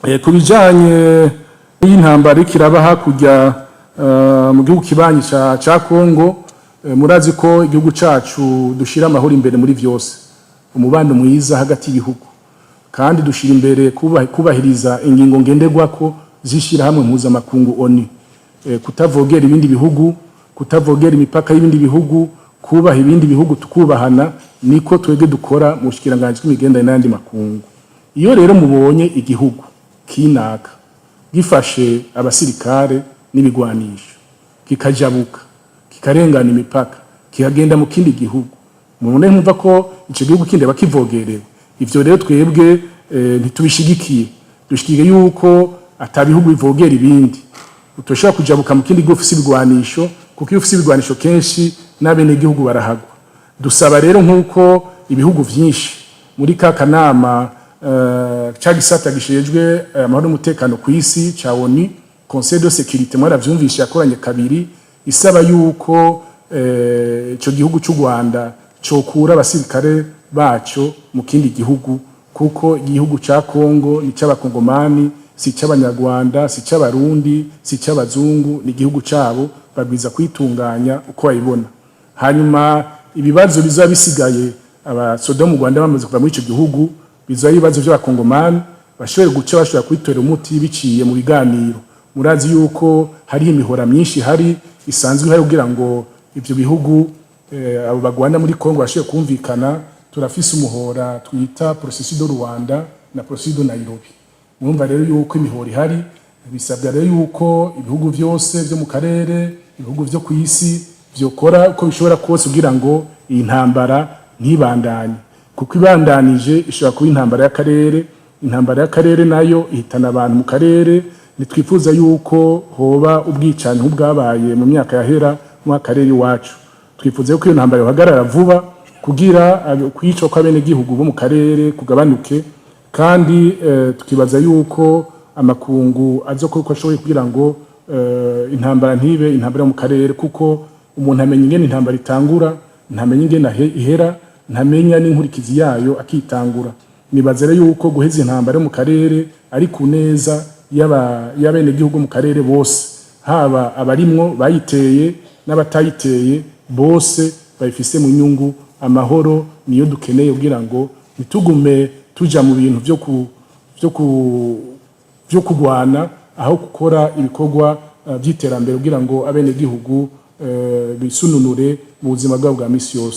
Ku bijanye n'intambara iriko iraba hakurya mu gihugu kibanyi ca Kongo, murazi ko igihugu cacu dushira amahoro imbere muri vyose, umubano mwiza hagati y'ibihugu, kandi dushira imbere kubahiriza ingingo ngenderwako z'ishirahamwe mpuzamakungu ONU, kutavogera ibindi bihugu, kutavogera imipaka y'ibindi bihugu, kubaha ibindi bihugu, tukubahana. Niko twebwe dukora mu bushikiranganji bw'imigenderanire n'ayandi makungu. Iyo rero mubonye igihugu kinaka gifashe abasirikare n'ibigwanisho, kikajabuka, kikarengana imipaka, kikagenda mu kindi gihugu, mubone nkumva ko ico gihugu kindi bakivogerewe. Ivyo rero twebwe ntitubishigikiye. Dushigikiye yuko ata bihugu bivogera ibindi. Utoshobora kujabuka mu kindi gihugu ufise ibigwanisho, kuko iyo ufise ibigwanisho kenshi n'abenegihugu barahagwa. Dusaba rero, nk'uko ibihugu vyinshi muri ka kanama ca gisata gishejwe amahoro n'umutekano ku isi ca ONU, Conseil de sécurité, mwaravyumvishe yakoranye kabiri isaba yuko ico gihugu c'u Rwanda cokura abasirikare baco mu kindi gihugu, kuko igihugu ca Kongo ni c'Abakongomani, si c'Abanyarwanda, si c'Abarundi, si c'abazungu, ni igihugu cabo, babwiza kwitunganya uko babibona. Hanyuma ibibazo bizaba bisigaye abasoda mu Rwanda bamaze kuva muri ico gihugu, bizaba ibibazo vy'Abakongomani bashobore guca bashobora kwitorera umuti biciye mu biganiro. Murazi yuko hariho imihora myinshi hari isanzwe ihari kugira ngo ivyo bihugu, abo bagwana muri Kongo, bashobore kumvikana. Turafise umuhora twita processus de Luanda na processus de Nairobi. Murumva rero yuko imihora ihari. Bisabwa rero yuko ibihugu vyose vyo mu karere, ibihugu vyo ku isi vyokora uko bishobora kose kugira ngo iyi ntambara ntibandanye, kuko ibandanije ishobora kuba intambara y'akarere. Intambara y'akarere nayo ihitana abantu mu karere. Ntitwifuza yuko hoba ubwicanyi nk'ubwabaye mu myaka yahera mu karere iwacu. Twifuza yuko iyo ntambara yohagarara vuba kugira kwicwa kw'abenegihugu bo mu karere kugabanuke, kandi tukibaza yuko amakungu azokora uko ashoboye kugira ngo intambara ntibe intambara yo mu karere, kuko umuntu amenya ingene intambara itangura, ntamenya ingene ihera, ntamenya n'inkurikizi yayo akitangura. Nibaza rero yuko guheza intambara yo mu karere ari ku neza y'abenegihugu mu karere bose, haba abarimwo bayiteye n'abatayiteye, bose babifise mu nyungu. Amahoro niyo dukeneye kugira ngo ntitugume tuja mu bintu vyo kugwana, aho gukora ibikorwa vy'iterambere kugira ngo abenegihugu bisununure mu buzima bwabo bwa misi yose.